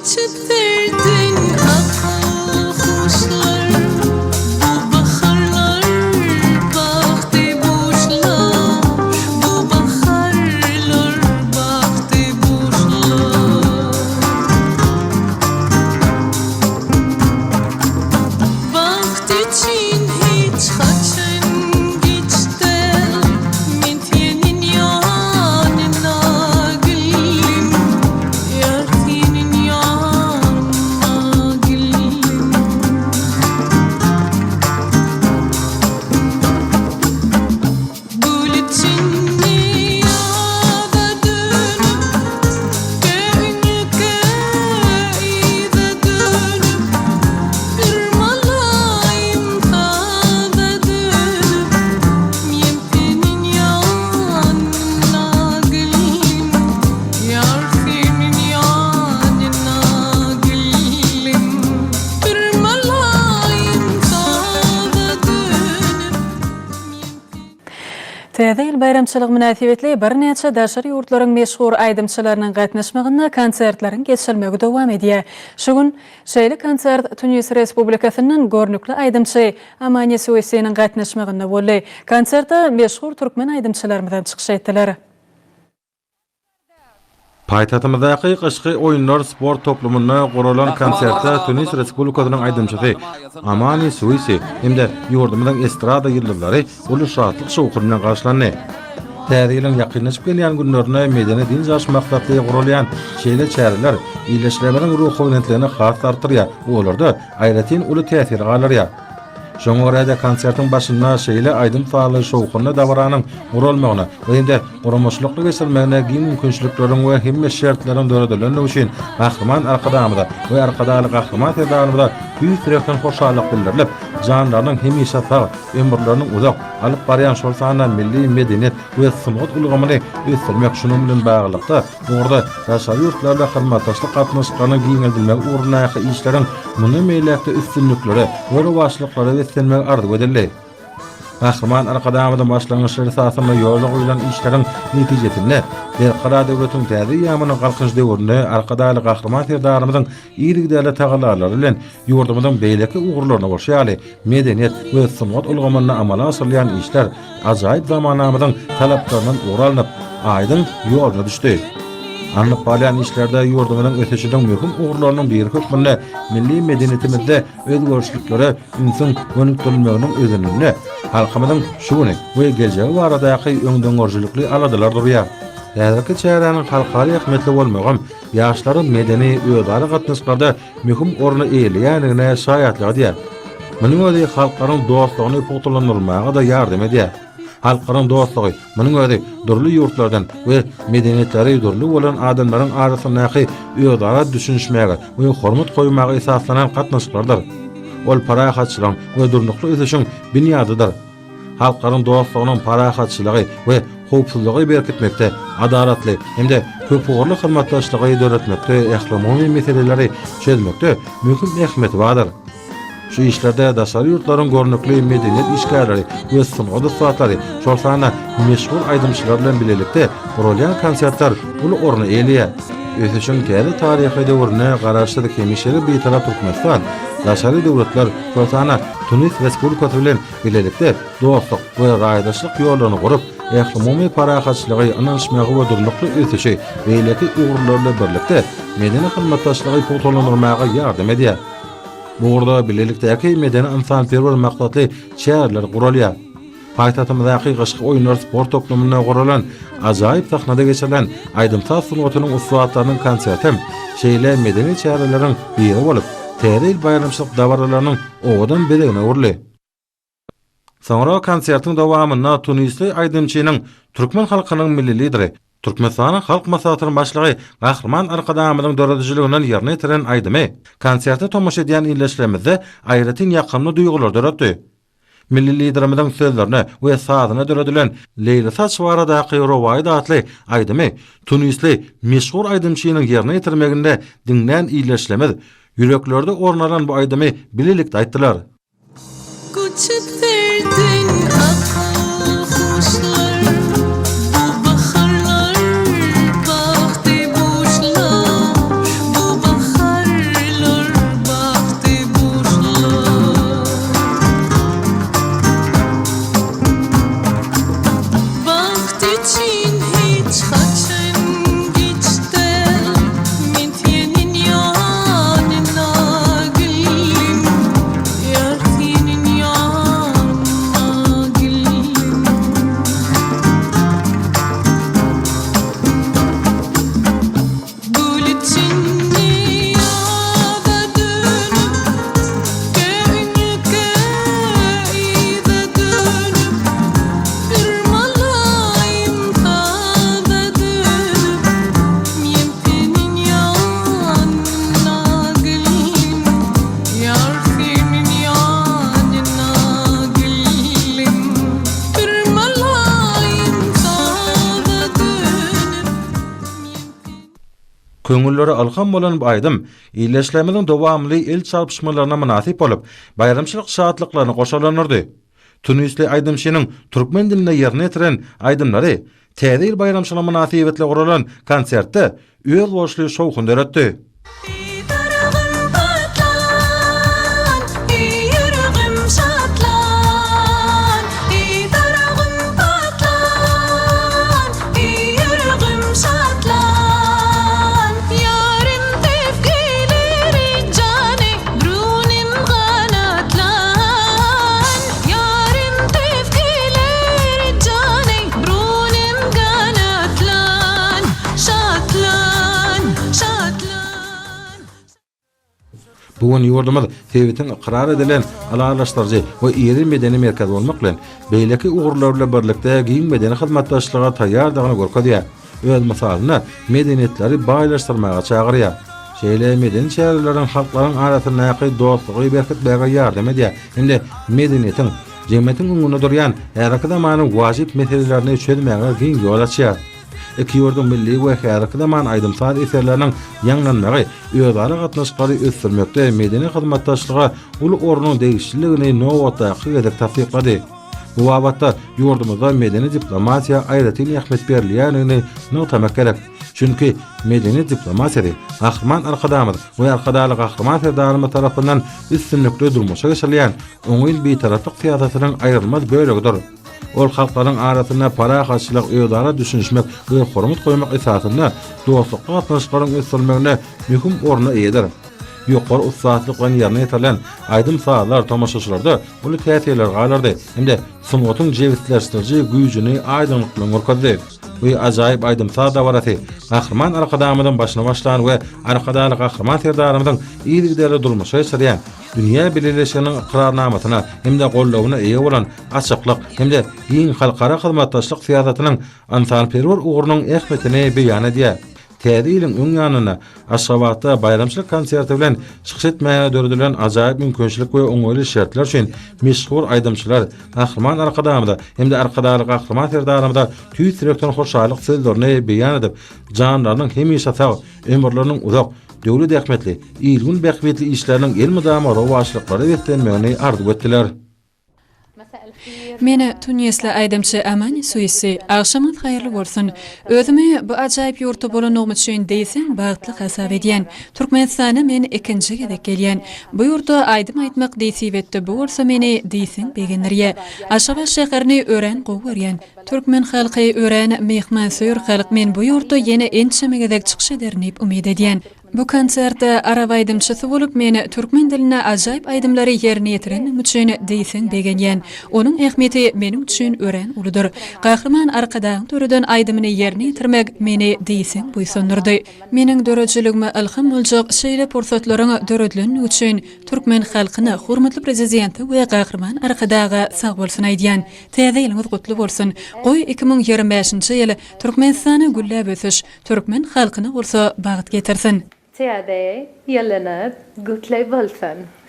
Göçüp berdin akyl huşlar Bu baharlar bagty buşlar Bu baharlar bagty buşlar Bagt üçin hiç haçan giç däl Men seniň ýanyna geldim Ýar seniň ýanyňa geldim. Gül içinde ýaza dönüp, Köňülkä yza dönüp, Bir malaýym saza dönüp, Men seniň ýanyňa geldim. Ýar seniň ýanyňa geldim, Bir malaýym saza dönüp, Men seniň. Täze ýyl baýramçylygy mynasybetli birnäçe daşary ýurtlaryň meşhur aýdymçylarynyň gatnaşmagynda konsertleriň geçirilmegi dowam edýär. Şu gün şeýle konsert Tunis Respublikasyndan görnükli aýdymçy Amani Suisiniň gatnaşmagynda boldy. Konsertde meşhur türkmen aýdymçylarymyzam çykyş etdiler. Paýtagtymyzdaky Gyşky oýunlar sport toplumynda guralan konsertde Tunis Respublikasynyň aýdymçysy Amani Suisi hem-de ýurdumyzyň estrada ýyldyzlary uly şatlyk-şowhun bilen garşylandy. Täze ýylyň ýakynlaşyp gelýän günlerinde medeni-dynç alyş maksatly guralýan şeýle çäreler ildeşlerimiziň ruhubelentligini has-da artdyrýar we olarda aýratyn uly täsir galdyrýar. Şoňa görä-de, konsertiň başynda şeýle aýdym-sazly şowhunly dabaranyň guralmagyna we hem-de guramaçylykly geçirilmegine giň mümkinçilikleriň we hemme şertleriň döredilendigi üçin Gahryman Arkadagymyza we Arkadagly Gahryman Serdarymyza tüýs ýürekden hoşallyk bildirilip, janlarynyň hemişe sag, ömürleriniň uzak, alyp barýan şol sanda milli medeniýet we sungat ulgamyny ösdürmek şunuň bilen baglylykda, ugurda daşary ýurtlarla hyzmatdaşlyk gatnaşyklarynyň giňeldilmegi ugrundaky işleriň mundan beýläk-de üstünliklere we rowaçlyklara beslenmegi arzuw edildi. Gahryman Arkadagymyzyň başlangyçlary esasynda ýola goýlan işleriň netijesinde Berkarar döwletiň täze eýýamynyň Galkynyş döwründe Arkadagly Gahryman Serdarymyzyň yzygiderli tagallalary bilen ýurdumyzyň beýleki ugurlarynda bolşy ýaly, medeniýet we sungat ulgamynda amala aşyrylýan işler ajaýyp zamanamyzyň talaplaryndan ugur alnyp, aýdyň ýoluna düşdi. Alnyp barylýan işlerde ýurdumyzyň ösüşiniň möhüm ugurlarynyň biri hökmünde milli medeniýetimizde özgerişliklere ünsüň gönükdirilmeginiň özeninde halkymyzyň şu güni we geljegi baradaky öňdengörüjilikli aladalar durýar. Häzirki çäräniň halkara ähmiýetli bolmagam ýaşlaryň medeni özara gatnaşyklarda möhüm orny eýeleýändigine şaýatlyk edýär. Munuň özi halklaryň dostlugyny pugtalandyrmaga-da ýardam edýär. Halklaryň dostlugy, munuň özi dürli ýurtlardan we medeniýetleri dürli bolan adamlaryň arasyndaky özara düşünişmäge we hormat goýmaga esaslanan gatnaşyklardyr. Ol parahatçylygyň we durnukly ösüşiň binýadydyr. Halklaryň dostlugynyň parahatçylygy we howpsuzlygy berkitmekde, adalatly hem-de köpugurly hyzmatdaşlygy döretmekde ählumumy meseleleri çözmekde möhüm ähmiýeti bardyr. Şu işlerde daşary ýurtlaryň görnükli medeniýet işgärleri we sungat ussatlary, şol sanda meşhur aýdymçylar bilen bilelikde guralýan konsertler uly orny eýeleýär. Ösüşiň täze taryhy döwründe Garaşsyz, hemişelik Bitarap Türkmenistan daşary döwletler, şol sanda Tunis Respublikasy bilen bilelikde dostluk we raýdaşlyk ýollaryny gurup, ählumumy parahatçylygy, ynanyşmagy we durnukly ösüşi beýleki ugurlar bilen birlikde medeni hyzmatdaşlygy pugtalandyrmaga ýardam edýär. Bu ugurda bilelikdäki medeni-ynsanperwer maksatly çäreler guralýar. Paýtagtymyzdaky Gyşky oýunlar sport toplumynda guralan ajaýyp sahnada geçirilen aýdym-saz sungatynyň ussatlarynyň konserti hem şeýle medeni çäreleriň biri bolup, Täze ýyl baýramçylyk dabaralarynyň owadan bezegine öwrüldi. Soňra konsertiň dowamynda tunisli aýdymçynyň türkmen halkynyň Milli Lideri, Türkmenistanyň Halk Maslahatynyň Başlygy Gahryman Arkadagymyzyň döredijiliginden ýerine ýetiren aýdymy konserte tomaşa edýän ildeşlerimizde aýratyn ýakymly duýgulary döretdi. Milli Liderimiziň sözlerine we sazyna döredilen Leýlisaç baradaky rowaýat atly aýdymy tunisli meşhur aýdymçynyň ýerine ýetirmeginde diňlän ildeşlerimiz ýüreklerde orun alan bu aýdymy bilelikde aýtdylar. Göçüp berdin akyl huşlar Bu baharlar bagty buşlar Bu baharlar. Köňüllere ylham bolan bu aýdym ildeşlerimiziň dowamly el çarpyşmalaryna mynasyp bolup, baýramçylyk şatlyklaryny goşalandyrdy. Tunisli aýdymçynyň türkmen dilinde ýerine ýetiren aýdymlary Täze ýyl baýramçylygy mynasybetli guralan konsertde özboluşly şowhun döretdi. Bu gün ýurdumyz sebitiň ykrar edilen ylalaşdyryjy we iri medeni merkezi bolmak bilen, beýleki ugurlar bilen birlikde giň medeni hyzmatdaşlyga taýýardygyny görkezýär. Öz mysalynda medeniýetleri baýlaşdyrmaga çagyrýar. Şeýle medeni çäreleriň halklaryň arasyndaky dostlugy berkitmäge ýardam edýär hem-de medeniýetiň, jemgyýetiň öňünde durýan häzirki zamanyň wajyp meselelerini çözmäge giň ýol açýar. Iki ýurduň milli we häzirki zaman aýdym-saz eserleriniň ýaňlanmagy özara gatnaşyklary ösdürmekde medeni hyzmatdaşlyga uly ornuň degişliligini nobatdaky gezek tassyklady. Bu babatda ýurdumyzda medeni diplomatiýa aýratyn ähmiýet berilýändigini nygtamak gerek. Çünki medeni diplomatiýasy Gahryman Arkadagymyz we Arkadagly Gahryman Serdarymyz tarapyndan üstünlikli durmuşa geçirilýän oňyn Bitaraplyk syýasatynyň aýrylmaz bölegidir. Ol halklaryň arasynda parahatçylyk, özara düşünişmek we hormat goýmak esasynda dostlukly gatnaşyklaryň ösdürilmeginde möhüm orna eýedir. Ýokary ussatlyk bilen ýerine ýetirilen aýdym-sazlar tomaşaçylarda uly täsirler galdyrdy hem-de sungatyň jebisleşdiriji güýjüni aýdyňlyk bilen görkezdi. Bu ajaýyp aýdym-saz dabarasy Gahryman Arkadagymyzyň başyny başlan we Arkadagly Gahryman Serdarymyzyň yzygiderli durmuşa geçirýän dünýä bileleşiginiň ykrarnamasyna hem-de goldawyna eýe bolan açyklyk hem-de giň halkara hyzmatdaşlyk syýasatynyň ynsanperwer ugrunyň ähmiýetini beýan edýär. Täze ýylyň öň ýanynda Aşgabatda baýramçylyk konserti bilen çykyş etmäge döredilen ajaýyp mümkinçilik we oňaýly şertler üçin meşhur aýdymçylar Gahryman Arkadagymyza hem-de Arkadagly Gahryman Serdarymyza tüýs ýürekden hoşallyk sözlerini beýan edip, janlarynyň hemişe sag, ömürleriniň uzak, döwlet ähmiýetli, il-gün bähbitli işleriniň elmydama rowaçlyklara beslenmegini arzuw etdiler. Men tunisli aýdymçy Amani Suissi. Agşamyňyz haýyrly bolsun! Özümi bu ajaýyp ýurtda bolandygym üçin diýseň bagtly hasap edýän. Türkmenistana men ikinji gezek gelýän. Bu ýurtda aýdym aýtmak nesip etdi, bu bolsa meni diýseň begendirýär. Aşgabat şäherini örän gowy görýän. Türkmen halky örän myhmansöýer halk, men bu ýurtda ýene ençeme gezek çykyş ederin diýip umyt edýän. Bu konsertde arap aýdymçysy bolup men türkmen dilinde ajaýyp aýdymlary ýerine ýetirendigim üçin diýseň begenýän. Onuň ähmiýeti meniň üçin örän uludyr. Gahryman Arkadagyň döreden aýdymyny ýerine ýetirmek meni diýseň buýsandyrdy. Meniň döredijiligime ylham boljak şeýle pursatlaryň döredilendigi üçin türkmen halkyna, hormatly Prezidente we Gahryman Arkadaga sagbolsun aýdýan. Täze ýylyňyz gutly bolsun! Goý, 2025-nji ýyl Türkmenistana gülläp ösüş, Türkmen halkyna bolsa bagt getirsin. Täze ýylyňyz gutly bolsun!